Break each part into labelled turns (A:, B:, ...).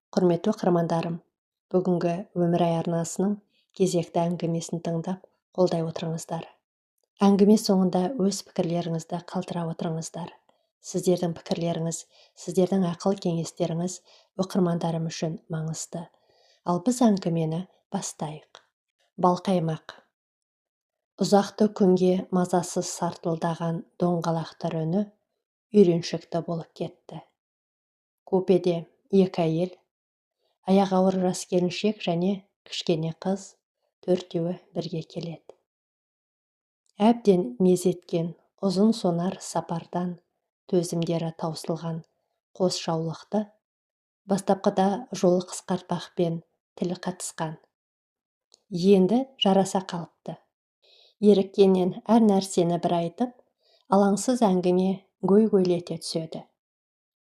A: Құрметті оқырмандарым, бүгінгі Өмір Ай арнасының кезекті әңгімесін тыңдап, қолдай отырыңыздар. Әңгіме соңында өз пікірлеріңізді қалдыра отырыңыздар. Сіздердің пікірлеріңіз, сіздердің ақыл кеңестеріңіз оқырмандарым үшін маңызды. Ал біз әңгімені бастайық. Балқаймақ. Ұзақты күнге мазасыз сартылдаған доңғалақтар үні үйреншікті болып кетті. Купеде екі әйел, аяғы ауыр жас келіншек және кішкене қыз төртеуі бірге келеді. Әбден мезеткен ұзын сонар сапардан төзімдері таусылған қос жаулықты бастапқыда жол қысқартпақпен тіл қатысқан. Енді жараса қалыпты. Еріккеннен әр нәрсені бір айтып, алаңсыз әңгіме гөй-гөйлете түседі.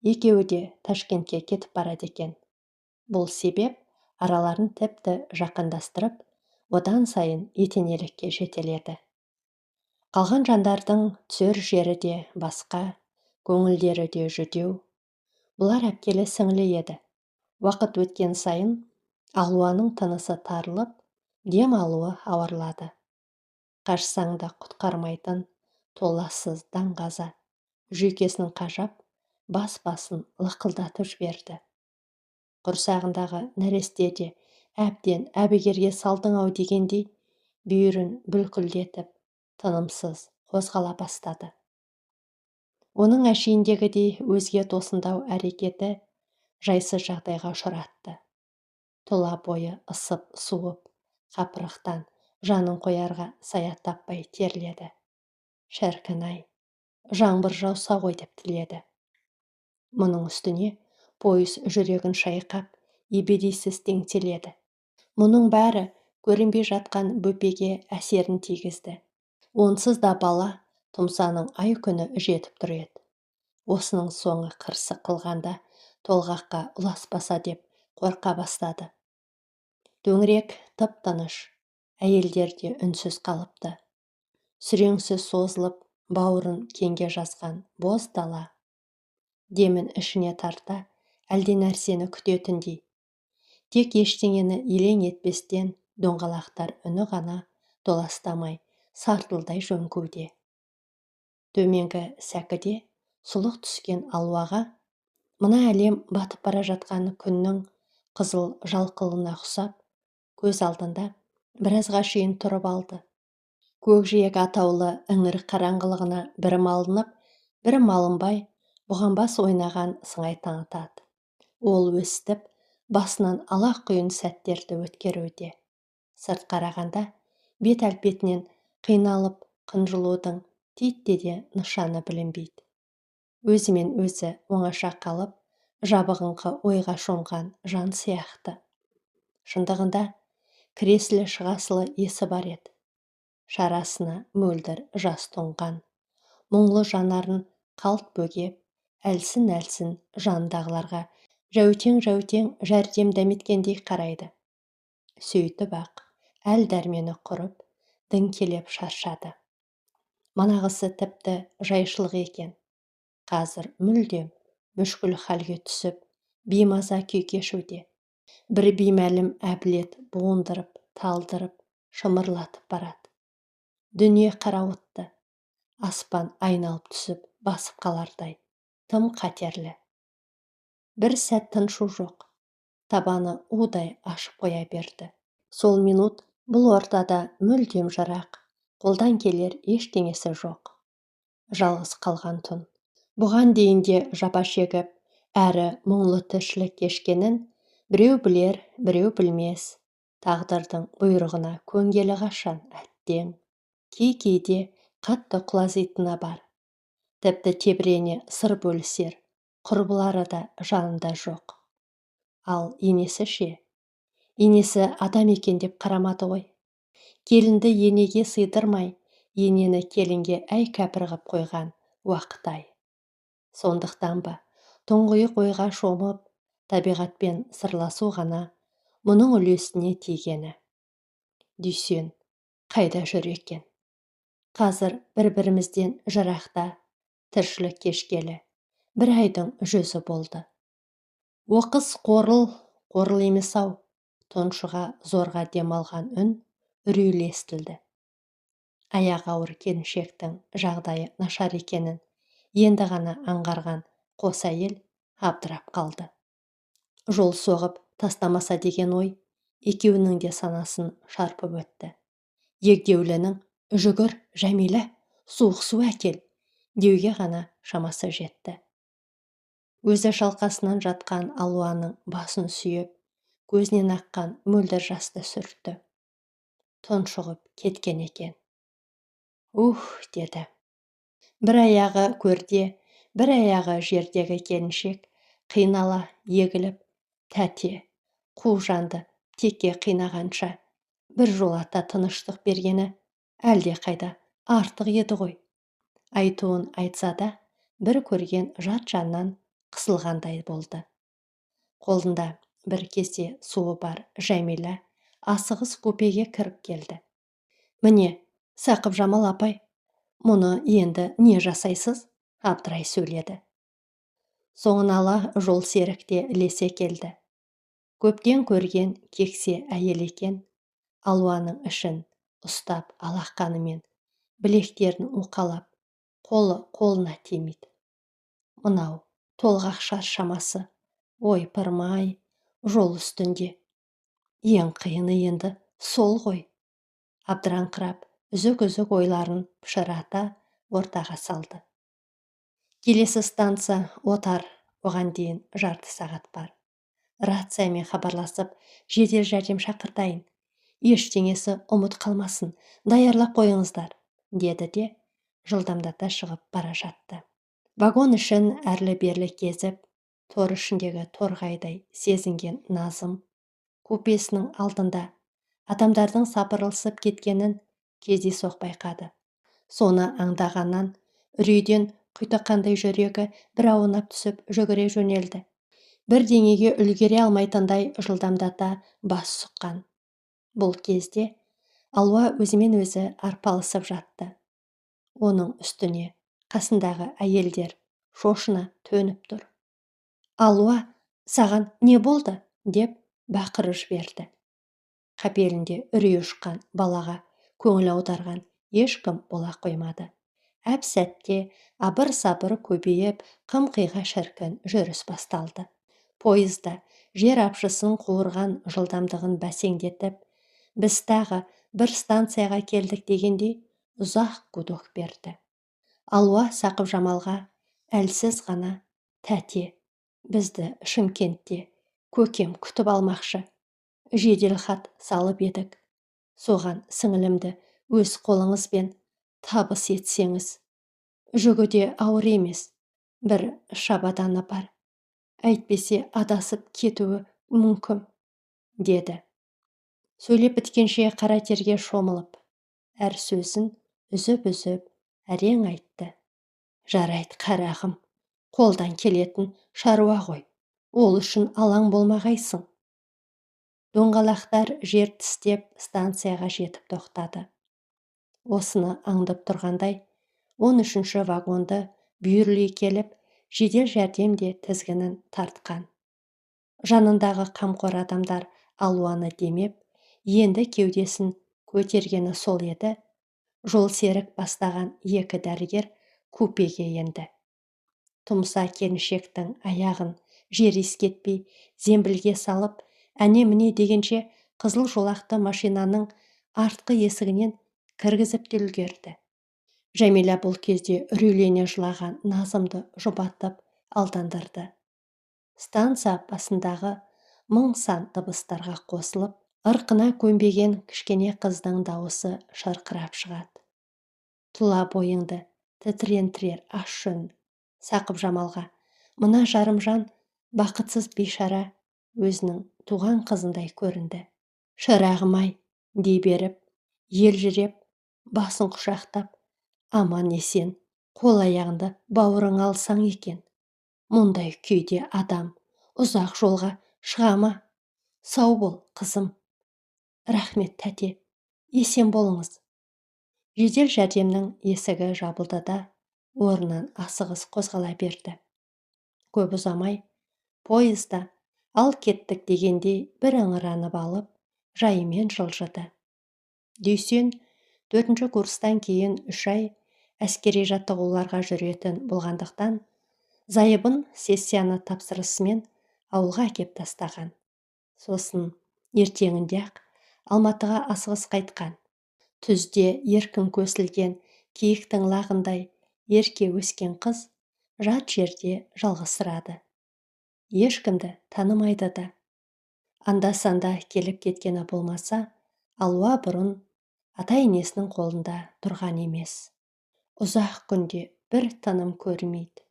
A: Екеуі де Ташкентке кетіп барады екен. Бұл себеп араларын тіпті жақындастырып, одан сайын етенелікке жетеледі. Қалған жандардың түсер жері де басқа, көңілдері де жүдеу. Бұлар әпкелі сіңлі еді. Уақыт өткен сайын Алуаның тынысы тарылып, дем алуы ауырлады. Қашсаң да құтқармайтын толассыз даңғаза жүйкесін қажап, бас-басын лықылдатып жіберді. Құрсағындағы нәресте де әбден әбігерге салдың-ау дегендей бүйірін бүлкілдетіп, тынымсыз қозғала бастады. Оның әшейіндегідей өзге тосындау әрекеті жайсыз жағдайға ұшыратты. Тұла бойы ысып суып, қапырықтан жанын қоярға сая таппай терледі. Шіркін-ай, жаңбыр жауса ғой деп тіледі. Мұның үстіне пойыз жүрегін шайқап, ебедейсіз теңселеді. Мұның бәрі көрінбей жатқан бөпеге әсерін тигізді. Онсыз да бала тұмсаның ай күні жетіп тұр еді. Осының соңы қырсық қылғанда толғаққа ұласпаса деп қорқа бастады. Төңірек тып-тыныш, әйелдер де үнсіз қалыпты. Сүреңсіз созылып, бауырын кеңге жазған боз дала. Демін ішіне тарта, әлде нәрсені күтетіндей. Тек ештеңені елең етпестен доңғалақтар үні ғана толастамай сартылдай жөңкуде. Төменгі сәкіде сұлық түскен Алуаға мына әлем батып бара жатқан күннің қызыл жалқылына ұқсап, көз алдында біразға шейін тұрып алды. Көкжиек атаулы іңір қараңғылығына бір малынып, бір малынбай, бұған бас ойнаған сыңай танытады. Ол өстіп, басынан ала құйын сәттерді өткеруде. Сырт қарағанда, бет әлпетінен қиналып қынжылудың титтей де нышаны білінбейді. Өзімен өзі оңаша қалып, жабығыңқы ойға шомған жан сияқты. Шындығында кіресілі шығасылы есі бар еді. Шарасына мөлдір жас тоңған, мұңлы жанарын қалт бөгеп, әлсін-әлсін жандағыларға жәутең-жәутең жәрдем дәметкендей қарайды. Сөйтіп-ақ әл дәрмені құрып, діңкелеп шаршады. Манағысы тіпті жайшылық екен. Қазір мүлдем мүшкіл халге түсіп, беймаза күй кешуде. Бір беймәлім әбілет буындырып, талдырып, шымырлатып барады. Дүние қарауытты. Аспан айналып түсіп, басып қалардай. Тым қатерлі. Бір сәт тыншу жоқ. Табаны удай ашып қоя берді. Сол минут бұл ортада мүлдем жырақ, қолдан келер ештеңесі жоқ. Жалғыз қалған түн. Бұған дейін де жапа шегіп, әрі мұңлы тіршілік кешкенін біреу білер, біреу білмес. Тағдырдың бұйрығына көнгелі қашан әттең. Кей-кейде қатты құлазитыны бар. Тіпті тебірене сыр бөлісер, құрбылары да жанында жоқ. Ал енесі ше? Енесі адам екен деп қарамады ғой. Келінді енеге сыйдырмай, енені келінге әй кәпір ғып қойған уақыт-ай. Сондықтан ба, тұңғиық ойға шомып, табиғатпен сырласу ғана мұның үлесіне тигені. Дүйсен қайда жүр екен? Қазір бір-бірімізден жырақта тіршілік кешкелі бір айдың жүзі болды. Оқыс қорыл Қорлы емес-ау, тұншыға зорға дем алған үн үрейлі естілді. Аяғы ауыр келіншектің жағдайы нашар екенін енді ғана аңғарған қос әйел абдырап қалды. Жол соғып тастамаса деген ой екеуінің де санасын шарпып өтті. Егдеулінің «Жүгір, Жәмилә, суық су әкел» деуге ғана шамасы жетті. Өзі шалқасынан жатқан Алуаның басын сүйеп, көзінен аққан мөлдір жасты сүртті. Тұншығып кеткен екен. «Ух!» деді. Бір аяғы көрде, бір аяғы жердегі келіншек қинала егіліп, «Тәте, қу жанды текке қинағанша бір жолата тыныштық бергені әлде қайда артық еді ғой». Айтуын айтса да, бір көрген жат жаннан қысылғандай болды. Қолында бір кесе суы бар Жәмилә асығыс купеге кіріп келді. «Міне, Сақыпжамал апай, мұны енді не жасайсыз?» абдырай сөйледі. Соңын ала жол серік те ілесе келді. Көптен көрген кексе әйел екен, Алуаның ішін ұстап алақанымен білектерін уқалап, қолы қолына тимейді. Мынау толғақ шаршамасы, ойпырмай, жол үстінде. Ең қиыны енді сол ғой. Абдыраңқырап, үзік-үзік ойларын пышырата ортаға салды. Келесі станция Отар, оған дейін жарты сағат бар. Рациямен хабарласып, жедел жәрдем шақыртайын. Ештеңесі ұмыт қалмасын, даярлап қойыңыздар, деді де жылдамдата шығып бара жатты. Вагон ішін әрлі-берлі кезіп, тор ішіндегі торғайдай сезінген Назым купесінің алдында адамдардың сапырылысып кеткенін кездейсоқ байқады. Соны аңдағаннан үрейден құйтаққандай жүрегі бір аунап түсіп жүгіре жөнелді. Бірдеңеге үлгере алмайтындай жылдамдата бас сұққан. Бұл кезде Алуа өзімен өзі арпалысып жатты. Оның үстіне қасындағы әйелдер шошына төніп тұр. «Алуа, саған не болды?» деп бақырып жіберді. Қапелінде үрей ұшқан балаға көңіл аударған ешкім бола қоймады. Әп-сәтте абыр-сабыр көбейіп, қым-қиға шіркін жүріс басталды. Пойызда жер апшысын қуырған жылдамдығын бәсеңдетіп, біз тағы бір станцияға келдік дегендей ұзақ гудок берді. Алуа Сақыпжамалға әлсіз ғана «Тәте, бізді Шымкентте көкем күтіп алмақшы. Жедел хат салып едік. Соған сіңілімді өз қолыңызбен табыс етсеңіз. Жүгі де ауыр емес, бір шабаданы бар. Әйтпесе адасып кетуі мүмкін», деді. Сөйлеп біткенше қара терге шомылып, әр сөзін үзіп-үзіп әрең айтты. «Жарайды, қарағым, қолдан келетін шаруа ғой, ол үшін алаң болмағайсың». Доңғалақтар жер тістеп станцияға жетіп тоқтады. Осыны аңдып тұрғандай, 13-ші вагонды бүйірлей келіп, жедел жәрдем де тізгінін тартқан. Жанындағы қамқор адамдар Алуаны демеп, енді кеудесін көтергені сол еді, жол серік бастаған екі дәрігер купеге енді. Тұмса келіншектің аяғын жер иіскетпей зембілге салып, әне-міне дегенше қызыл жолақты машинаның артқы есігінен кіргізіп те үлгерді. Жәмилә бұл кезде үрейлене жылаған Назымды жұбатып алдандырды. Станция басындағы мың сан дыбыстарға қосылып, ырқына көнбеген кішкене қыздың дауысы шырқырап шығады. Тұла бойыңды тітірентірер ащы үн. Сақыпжамалға мына жарымжан бақытсыз бейшара өзінің туған қызындай көрінді. «Шырағым-ай!» дей беріп, елжіреп, басын құшақтап, «Аман есен, қол аяғыңды бауырыңа алсаң екен. Мұндай күйде адам ұзақ жолға шыға ма? Сау бол, қызым». «Рахмет, тәте, есен болыңыз». Жедел жәрдемнің есігі жабылды да, орнынан асығыс қозғала берді. Көп ұзамай, пойызда Ал кеттік дегендей бір ыңыранып алып, жайымен жылжыды. Дүйсен 4-ші курстан кейін 3 ай әскери жаттығуларға жүретін болғандықтан, зайыбын сессияны тапсырысымен ауылға әкеп тастаған. Сосын ертеңінде-ақ Алматыға асығыс қайтқан. Түзде еркін көсілген киіктің лағындай ерке өскен қыз жат жерде жалғызсырады. Ешкімді танымайды да. Анда-санда келіп кеткені болмаса, Алуа бұрын ата-енесінің қолында тұрған емес. Ұзақ күнде бір тыным көрмейді.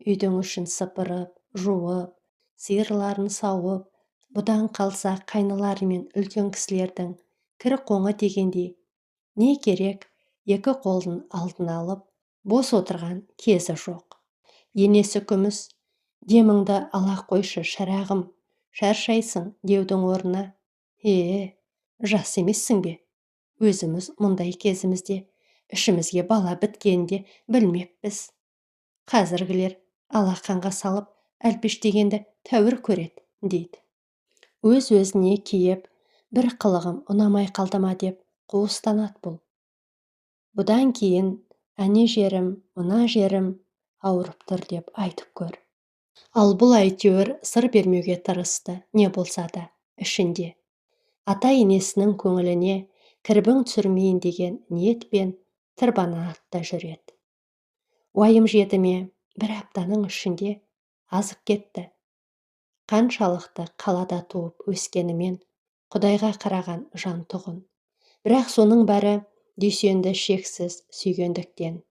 A: Үйдің ішін сыпырып, жуып, сиырларын сауып, бұдан қалса қайнылары мен үлкен кісілердің кір қоңы дегендей, не керек, екі қолын алдына алып, бос отырған кезі жоқ. Енесі Күміс, деміңді ала қойшы шырағым, шаршайсың деудің орнына, жас емессің бе? Өзіміз мұндай кезімізде ішімізге бала біткенін де білмеппіз. Қазіргілер алақанға салып әлпештегенді тәуір көреді, дейді. Өз-өзіне кейіп, бір қылығым ұнамай қалды ма деп қуыстанады бұл. Бұдан кейін әне жерім, мына жерім ауырып тұр деп айтып көр. Ал бұл әйтеуір сыр бермеуге тырысты, не болса да, ішінде. Ата-енесінің көңіліне кірбің түсірмейін деген ниетпен тырбанады да жүреді. Уайым жеді ме, бір аптаның ішінде азып кетті. Қаншалықты қалада туып өскенімен Құдайға қараған жан тұғын. Бірақ соның бәрі Дүйсенді шексіз сүйгендіктен.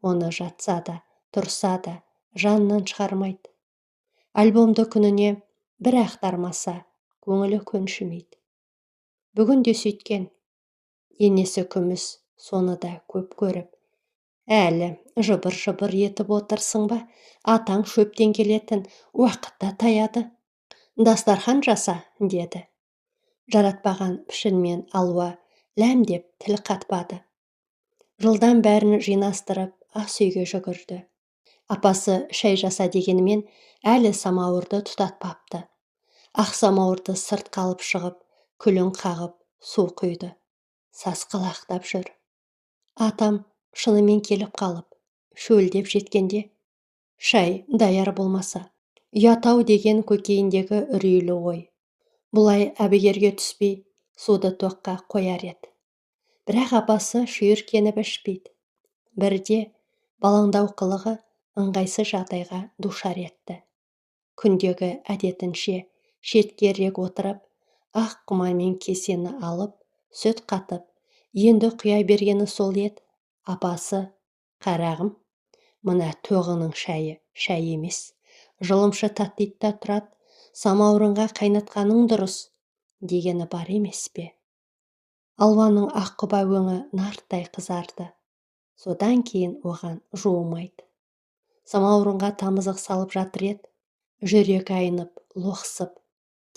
A: Оны жатса да, тұрса да жанынан шығармайды. Альбомды күніне бір ақтармаса, көңілі көншімейді. Бүгін де сөйткен. Енесі Күміс соны да көп көріп, әлі жыбыр-жыбыр етіп отырсың ба, атаң шөптен келетін уақытта таяды. Дастархан жаса, деді. Жаратпаған пішінмен Алуа ләм деп тіл қатпады. Жылдам бәрін жинастырып, ас үйге жүгірді. Апасы шай жаса дегенімен әлі самауырды тұтатпапты. Ақ самауырды сыртқа алып шығып, күлін қағып, су құйды. Сасқалақтап жүр. Атам шынымен келіп қалып, шөлдеп жеткенде, шай даяр болмаса, ұят-ау деген көкейіндегі үрейлі ой. Бұлай әбігерге түспей, суды тоққа қояр еді. Бірақ апасы шүйіркеніп ішпейді. Бірде балаңдау қылығы ыңғайсыз жағдайға душар етті. Күндегі әдетінше шеткерірек отырып, ақ құмамен кесені алып, сүт қатып, енді құя бергені сол ед, апасы, қарағым, мына тоғының шайы шай емес, жылымшы таттиды да тұрады, самаурынға қайнатқаның дұрыс, дегені бар емес пе? Алуаның аққұба өңі нарттай қызарды. Содан кейін оған жуымайды. Самаурынға тамызық салып жатыр ед, жүрек айнып, лоқсып,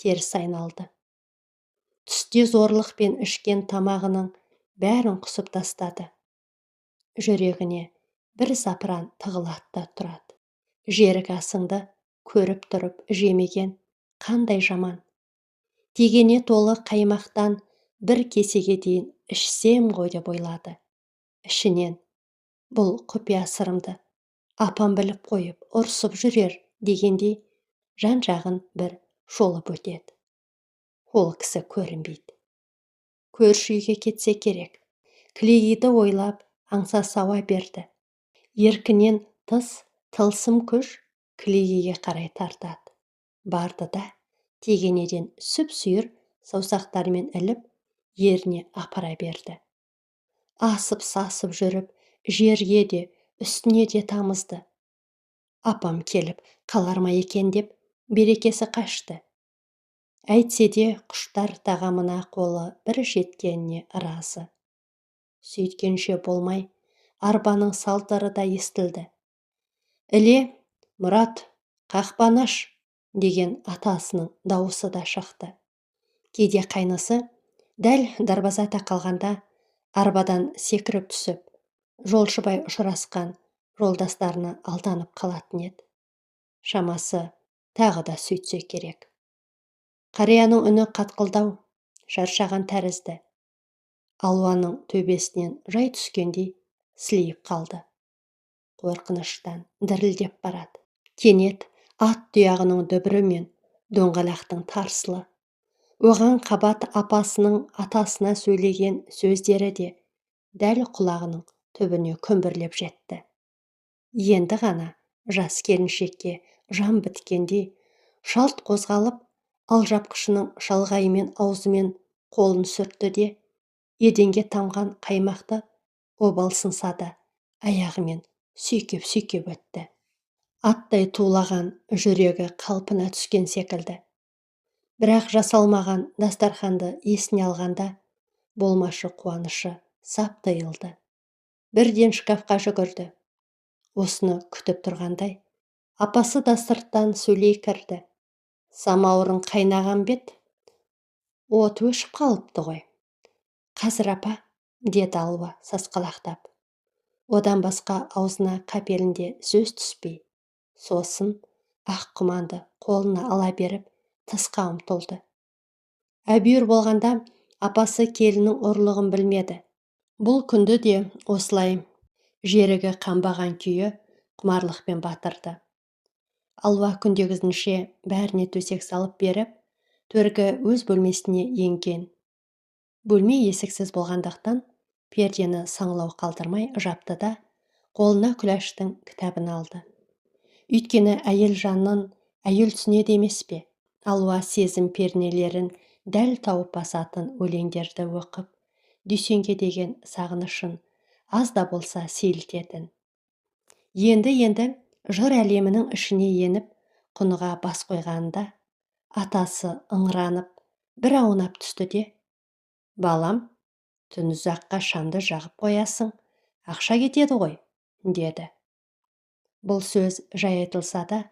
A: теріс айналды. Түсте зорлықпен ішкен тамағының бәрін құсып тастады. Жүрегіне бір запыран тығылады да тұрады. Жерік асыңды көріп тұрып жемеген қандай жаман. Тегене толы қаймақтан бір кесеге дейін ішсем ғой деп ойлады. Ішінен бұл құпия сырымды апам біліп қойып, ұрсып жүрер дегендей жан-жағын бір шолып өтеді. Ол кісі көрінбейді. Көрші үйге кетсе керек. Кілегейді ойлап, аңса сауа берді. Еркінен тыс тылсым күш кілегейге қарай тартады. Барды да тегенеден сүп-сүйір саусақтарымен іліп, еріне апара берді. Асып-сасып жүріп, жерге де, үстіне де тамызды. Апам келіп қалар ма екен деп берекесі қашты. Әйтсе де құштар тағамына қолы бір жеткеніне разы. Сөйткенше болмай, арбаның салтыры да естілді. Іле, Мұрат, қақпаны аш, деген атасының дауысы да шықты. Кейде қайнысы дәл дарбаза тақалғанда арбадан секіріп түсіп, жолшыбай ұшырасқан жолдастарына алданып қалатын еді. Шамасы Тағы да сөйтсе керек. Қарияның үні қатқылдау, шаршаған тәрізді. Алуаның төбесінен жай түскендей сілейіп қалды. Қорқыныштан дірілдеп барады. Кенет ат тұяғының дүбірі мен доңғалақтың тарсылы. Оған қабат апасының атасына сөйлеген сөздері де дәл құлағының түбіне күмбірлеп жетті. Енді ғана жас келіншекке жан біткендей шалт қозғалып, алжапқышының шалғайымен аузымен қолын сүртті де, еденге тамған қаймақты обалсынса да аяғымен сүйкеп-сүйкеп өтті. Аттай тулаған жүрегі қалпына түскен секілді. Бірақ жасалмаған дастарханды есіне алғанда болмашы қуанышы сап тыйылды. Бірден шкафқа жүгірді. Осыны күтіп тұрғандай, апасы да сырттан сөйлей кірді. Самауырын қайнаған бет, от өшіп қалыпты ғой. Қазір апа, деді Алуа сасқалақтап. Одан басқа аузына қапелінде сөз түспей, сосын ақ құманды қолына ала беріп, тысқа ұмтылды. Әбүйір болғанда апасы келіннің ұрлығын білмеді. Бұл күнді де осылай жерігі қанбаған күйі құмарлықпен батырды. Алуа күндегізінше бәріне төсек салып беріп, төргі өз бөлмесіне енген. Бөлме есіксіз болғандықтан пердені саңылау қалдырмай жапты да, қолына Күләштің кітабын алды. Өйткені әйел жанын әйел түсінеді емес пе? Алуа сезім пернелерін дәл тауып басатын өлеңдерді оқып, Дүйсенге деген сағынышын аз да болса сейілтетін. Енді-енді жыр әлемінің ішіне еніп, құныға бас қойғанда, атасы ыңыранып, бір аунап түсті де, «Балам, түн ұзаққа шамды жағып қоясың, ақша кетеді ғой», деді. Бұл сөз жай айтылса да,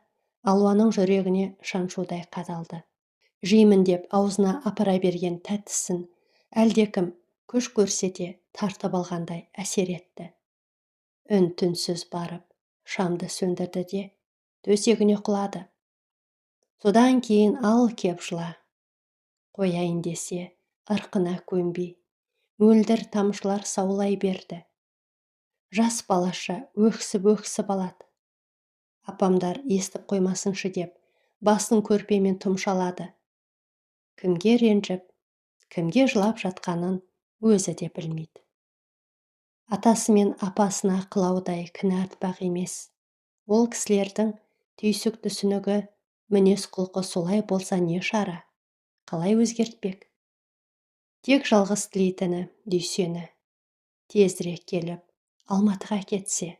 A: Алуаның жүрегіне шаншудай қадалды. Жеймін деп аузына апара берген тәттісін әлдекім күш көрсете тартып алғандай әсер етті. Үн-түнсіз барып, шамды сөндірді де, төсегіне құлады. Содан кейін ал кеп жыла. Қояйын десе, ырқына көнбей, мөлдір тамшылар саулай берді. Жас балаша өксіп-өксіп алады. Апамдар естіп қоймасыншы деп, басын көрпемен тұмшалады. Кімге ренжіп, кімге жылап жатқанын өзі де білмейді. Атасы мен апасына қылаудай кінә артпақ емес. Ол кісілердің түйсік түсінігі, мінез құлқы солай болса не шара, қалай өзгертпек? Тек жалғыз тілейтіні Дүйсені. Тезірек келіп, Алматыға кетсе.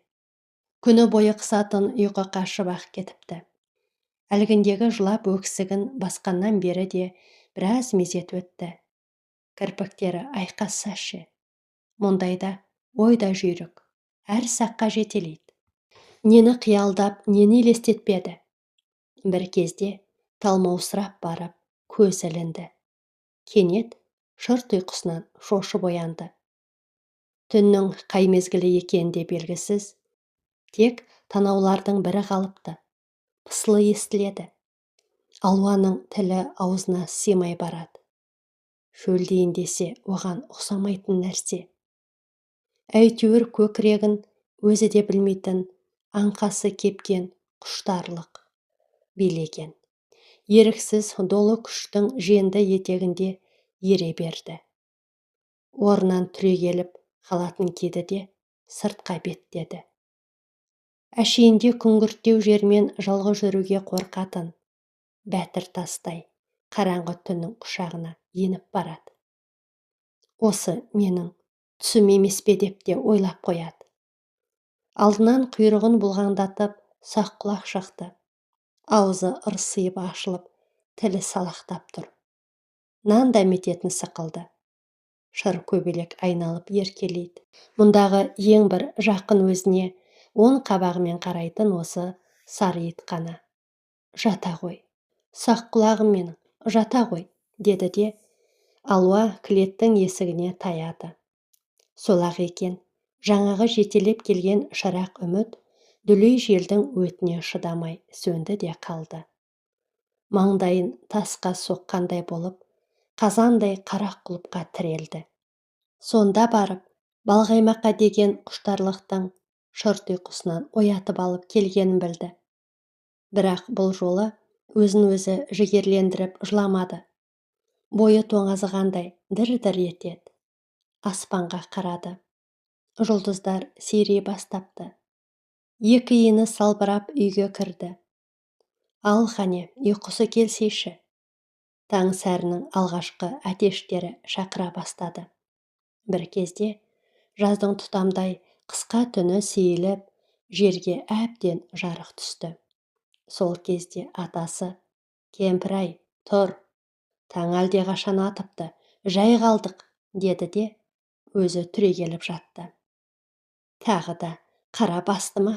A: Күні бойы қысатын ұйқы қашып-ақ кетіпті. Әлгіндегі жылап өксігін басқаннан бері де біраз мезет өтті. Кірпіктері айқасса ше. Мұндайда ой да жүйрік, әр саққа жетелейді. Нені қиялдап, нені елестетпеді. Бір кезде талмаусырап барып, көз ілінді. Кенет шырт ұйқысынан шошып оянды. Түннің қай мезгілі екені де белгісіз, тек танаулардың бірі қалыпты. Пысылы естіледі. Алуаның тілі аузына сыймай барады. Шөлдейін десе оған ұқсамайтын нәрсе. Әйтеуір көкірегін өзі де білмейтін аңқасы кепкен құштарлық билеген. Еріксіз долы күштің женді етегінде ере берді. Орнынан түрегеліп халатын киді де сыртқа беттеді. Әшейінде күңгірттеу жермен жалғыз жүруге қорқатын, бәтір тастай қараңғы түннің құшағына еніп барады. Осы менің түсім емес пе деп те ойлап қояды. Алдынан құйрығын бұлғаңдатып сақ құлақ шықты. Аузы ырсиып ашылып, тілі салақтап тұр. Нан дәмететін сықылды. Шыр көбелек айналып еркелейді. Мұндағы ең бір жақын өзіне оң қабағымен қарайтын осы сары ит қана. Жата ғой, сақ құлағым менің, жата ғой, деді де, Алуа кілеттің есігіне таяды. Солақ екен, жаңағы жетелеп келген шырақ үміт дүлей желдің өтіне шыдамай сөнді де қалды. Маңдайын тасқа соққандай болып, қазандай қара құлыпқа тірелді. Сонда барып, балқаймаққа деген құштарлықтың шырт ұйқысынан оятып алып келгенін білді. Бірақ бұл жолы өзін өзі жігерлендіріп жыламады. Бойы тоңазығандай дір-дір етеді. Аспанға қарады. Жұлдыздар сирей бастапты. Екі иіні салбырап үйге кірді. Ал қане, ұйқысы келсейші. Таң сәрінің алғашқы әтештері шақыра бастады. Бір кезде жаздың тұтамдай қысқа түні сейіліп, жерге әбден жарық түсті. Сол кезде атасы: «Кемпір-ай, тұр, таң әлдеқашан атыпты, жай қалдық», деді де өзі түрегеліп жатты. Тағы да қара басты ма?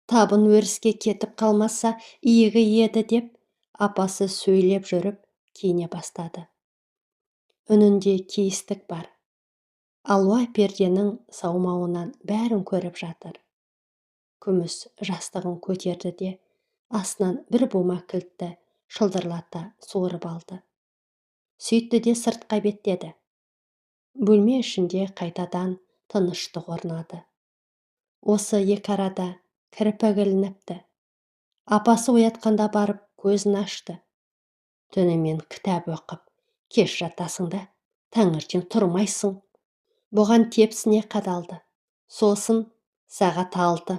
A: Табын өріске кетіп қалмаса игі еді деп апасы сөйлеп жүріп киіне бастады. Үнінде кейістік бар. Алуа перденің саумауынан бәрін көріп жатыр. Күміс жастығын көтерді де, астынан бір бума кілтті шылдырлата суырып алды. Сөйтті де сыртқа беттеді. Бөлме ішінде қайтадан тыныштық орнады. Осы екі арада кірпігі ілініпті. Апасы оятқанда барып көзін ашты. Түнімен кітап оқып, кеш жатасың да, таңертең тұрмайсың. Бұған тепсіне қадалды. Сосын сағат 6.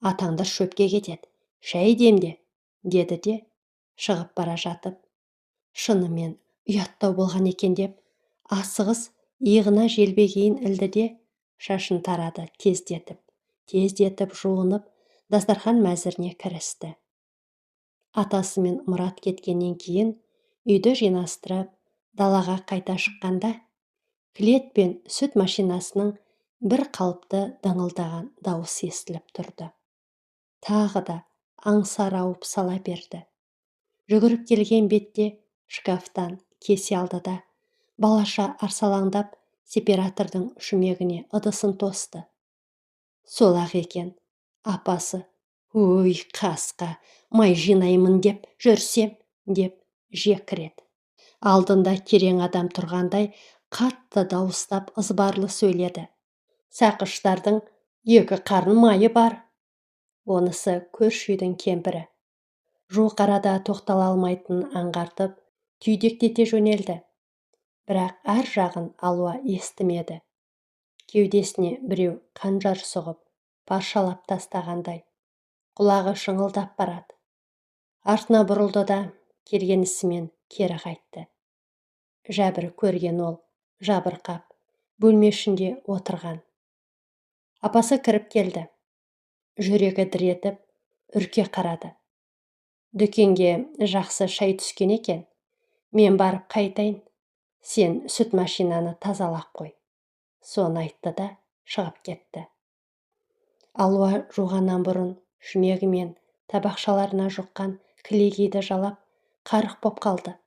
A: Атаңдар шөпке кетеді. Шай демде, деді де шығып бара жатып, шынымен ұяттау болған екен деп, асығыс иығына желбегейін ілді де, шашын тарады тездетіп, тездетіп жуынып, дастархан мәзіріне кірісті. Атасы мен Мұрат кеткеннен кейін үйді жинастырып, далаға қайта шыққанда, кілет пен сүт машинасының бір қалыпты дыңылдаған дауыс естіліп тұрды. Тағы да аңсар ауып сала берді. Жүгіріп келген бетте шкафтан кесе алды да, балаша арсалаңдап сепаратордың шүмегіне ыдысын тосты. Сол-ақ екен, апасы: «Өй, қасқа, май жинаймын деп жүрсем», деп жекіреді. Алдында керең адам тұрғандай қатты дауыстап ызбарлы сөйледі. Сақыштардың екі қарын майы бар. Онысы көрші үйдің кемпірі. Жуық арада тоқтала алмайтынын аңғартып, түйдектете жөнелді. Бірақ ар жағын Алуа естімеді. Кеудесіне біреу қанжар сұғып, паршалап тастағандай, құлағы шыңылдап барады. Артына бұрылды да, келген ісімен кері қайтты. Жәбір көрген ол жабырқап, бөлме ішінде отырған. Апасы кіріп келді. Жүрегі дір етіп, үрке қарады. Дүкенге жақсы шай түскен екен. Мен барып қайтайын. Сен сүт машинаны тазалап қой. Соны айтты да шығып кетті. Алуа жуғаннан бұрын шүмегі мен табақшаларына жұққан кілегейді жалап, қарық боп қалды.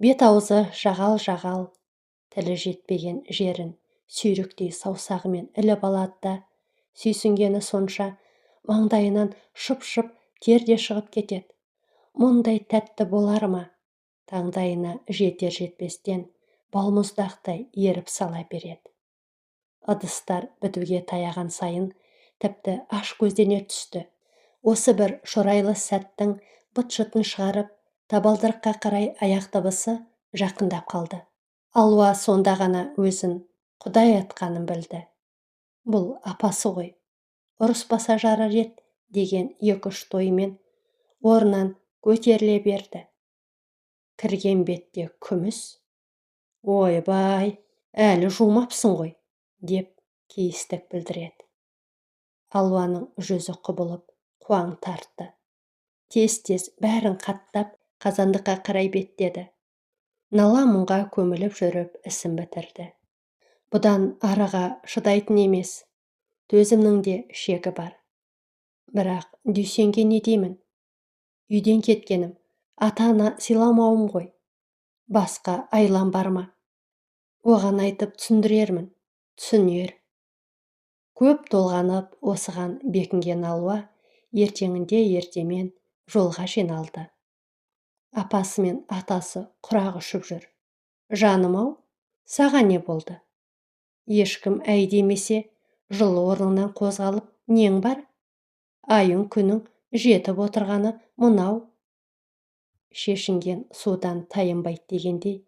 A: Бет аузы жағал-жағал, тілі жетпеген жерін сүйріктей саусағымен іліп алады да, сүйсінгені сонша маңдайынан шып-шып тер де шығып кетеді. Мұндай тәтті болар ма? Таңдайына жетер жетпестен балмұздақтай еріп сала береді. Ыдыстар бітуге таяған сайын тіпті аш көздене түсті. Осы бір шорайлы сәттің быт-шытын шығарып, табалдырыққа қарай аяқ дыбысы жақындап қалды. Алуа сонда ғана өзін Құдай атқанын білді. Бұл апасы ғой. Ұрыспаса жарар ед деген екі-үш тоймен орнынан көтеріле берді. Кірген бетте Күміс: «Ойбай, әлі жумапсың ғой», деп кейістік білдіреді. Алуаның жүзі құбылып, қуаң тартты. Тез-тез бәрін қаттап, қазандыққа қарай беттеді. Нала мұңға көміліп жүріп ісін бітірді. Бұдан арыға шыдайтын емес, төзімнің де шегі бар. Бірақ Дүйсенге не деймін? Үйден кеткенім, ата-ана сыйламауым ғой. Басқа айлам бар ма? Оған айтып түсіндірермін, түсінер. Көп толғанып осыған бекінген Алуа ертеңінде ертемен жолға жиналды. Апасы мен атасы құрақ ұшып жүр. Жаным-ау, саған не болды? Ешкім әй демесе, жылы орныңнан қозғалып нең бар? Айың күнің жетіп отырғаны мынау. Шешінген судан тайынбайды дегендей,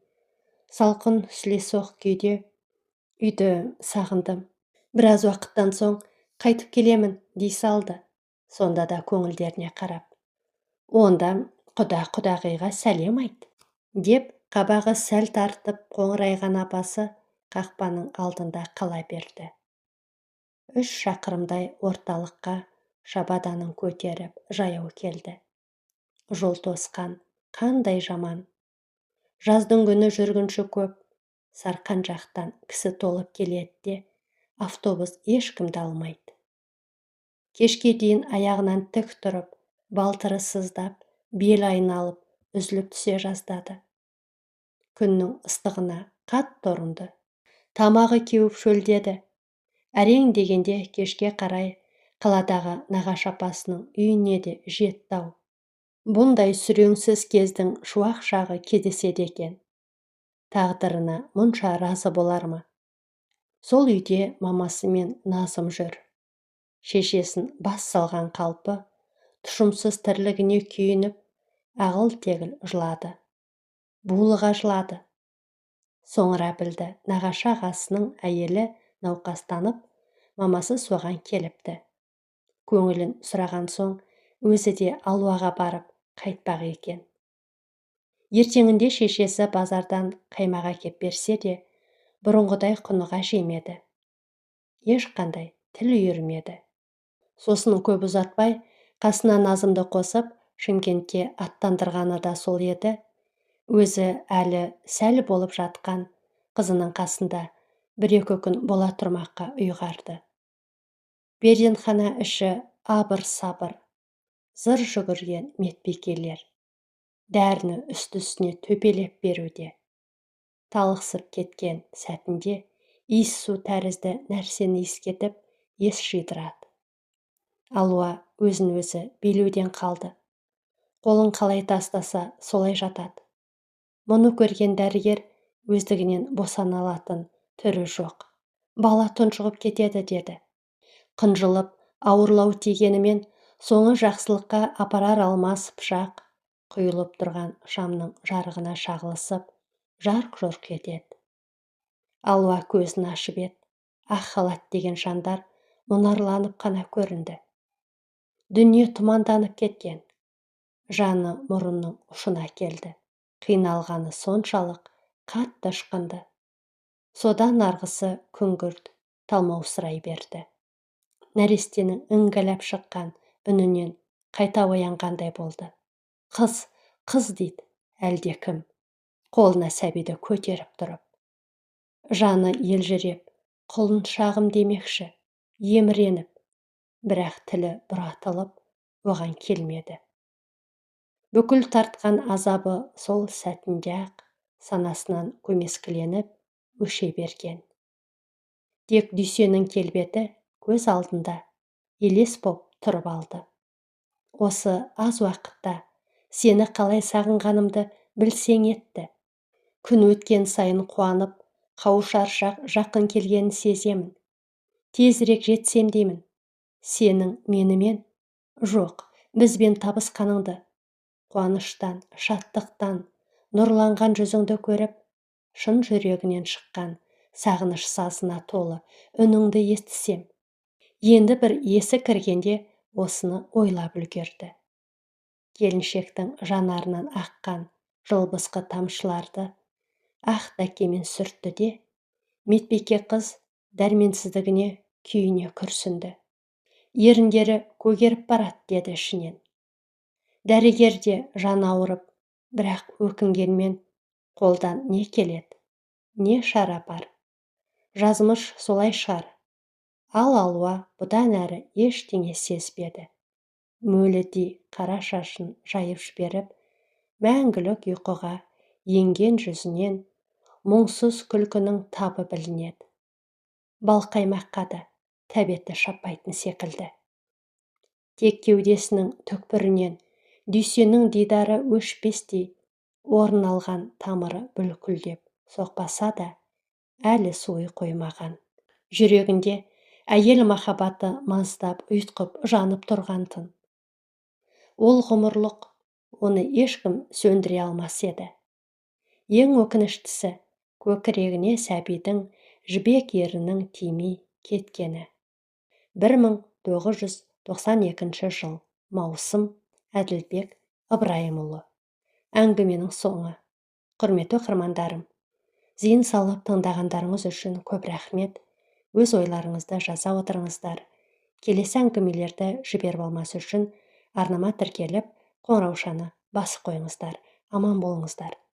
A: салқын сүлесоқ күйде үйді сағындым. Біраз уақыттан соң қайтып келемін дей салды. Сонда да көңілдеріне қарап. Онда құда-құдағиға сәлем айт, деп қабағы сәл тартып қоңырайған апасы қақпаның алдында қала берді. 3 шақырымдай орталыққа шабаданын көтеріп жаяу келді. Жол тосқан қандай жаман. Жаздың күні жүргінші көп, сарқан жақтан кісі толып келеді де, автобус ешкімді алмайды. Кешке дейін аяғынан тік тұрып, балтыры сыздап, бел айналып, үзіліп түсе жаздады. Күннің ыстығына қатты ұрынды. Тамағы кеуіп шөлдеді. Әрең дегенде кешке қарай қаладағы нағашы апасының үйіне де жетті-ау. Бұндай сүреңсіз кездің шуақ шағы кездеседі екен. Тағдырына мұнша разы болар ма? Сол үйде мамасы мен Назым жүр. Шешесін бас салған қалпы, тұшымсыз тірлігіне күйініп, ағыл-тегіл жылады. Булыға жылады. Соңыра білді, нағашы ағасының әйелі науқастанып, мамасы соған келіпті. Көңілін сұраған соң, өзі де Алуаға барып қайтпақ екен. Ертеңінде шешесі базардан қаймақ әкеп берсе де, бұрынғыдай құныға жемеді. Ешқандай тіл үйірмеді. Сосын көп ұзатпай, қасына Назымды қосып, Шымкентке аттандырғаны да сол еді. Өзі әлі сәл болып жатқан қызының қасында 1-2 күн бола тұрмаққа ұйғарды. Перзентхана іші абыр-сабыр, зыр жүгірген медбикелер. Дәріні үсті-үстіне төпелеп беруде. Талықсып кеткен сәтінде иіс су тәрізді нәрсені иіскетіп, ес жидырады. Алуа өзін өзі билеуден қалды. Қолын қалай тастаса, солай жатады. Мұны көрген дәрігер өздігінен босана алатын түрі жоқ. Бала тұншығып кетеді деді. Қынжылып, ауырлау тигенімен соңы жақсылыққа апарар алмас пышақ құйылып тұрған шамның жарығына шағылысып, жарқ-жұрқ етеді. Алуа көзін ашып еді. Ақ халат деген жандар мұнарланып қана көрінді. Дүние тұманданып кеткен. Жаны мұрынның ұшына келді. Қиналғаны соншалық қатты ышқынды. Содан арғысы күңгірт талмаусырай берді. Нәрестенің іңгәләп шыққан үнінен қайта оянғандай болды. Қыз, қыз дейді әлдекім, қолына сәбиді көтеріп тұрып. Жаны елжіреп, құлыншағым демекші, еміреніп, бірақ тілі бұратылып, оған келмеді. Бүкіл тартқан азабы сол сәтінде-ақ санасынан көмескіленіп өше берген. Тек Дүйсеннің келбеті көз алдында елес боп тұрып алды. Осы аз уақытта сені қалай сағынғанымды білсең етті. Күн өткен сайын қуанып, қауышар шақ жақын келгенін сеземін. Тезірек жетсем деймін. Сенің менімен, жоқ, бізбен табысқаныңды, қуаныштан, шаттықтан, нұрланған жүзіңді көріп, шын жүрегінен шыққан сағыныш сазына толы үніңді естісем. Енді бір есі кіргенде осыны ойлап үлгерді. Келіншектің жанарынан аққан жылбысқы тамшыларды ақ дәкемен сүртті де, медбике қыз дәрменсіздігіне күйіне күрсінді. Еріндері көгеріп барады деді ішінен. Дәрігер де жан ауырып, бірақ өкінгенмен қолдан не келеді, не шара бар. Жазмыш солай шығар. Ал Алуа бұдан әрі ештеңе сезбеді. Мөлідей қара шашын жайып жіберіп, мәңгілік ұйқыға енген жүзінен мұңсыз күлкінің табы білінеді. Балқаймаққа да тәбеті шаппайтын секілді. Тек кеудесінің түкпірінен Дүйсеннің дидары өшпестей Орын алған тамыры бүлкілдеп соқпаса да, әлі суи қоймаған. Жүрегінде әйел махаббаты маздап, ұйтқып, жанып тұрған-тын. Ол ғұмырлық, оны ешкім сөндіре алмас еді. Ең өкініштісі, көкірегіне сәбидің жібек ерінің тимей кеткені. 1992 жыл, маусым, Әділбек Ыбырайымұлы. Әңгіменің соңы. Құрметті оқырмандарым, зейін салып тыңдағандарыңыз үшін көп рахмет. Өз ойларыңызды жаза отырыңыздар. Келесі әңгімелерді жіберіп алмас үшін арнама тіркеліп, қоңыраушаны басып қойыңыздар. Аман болыңыздар.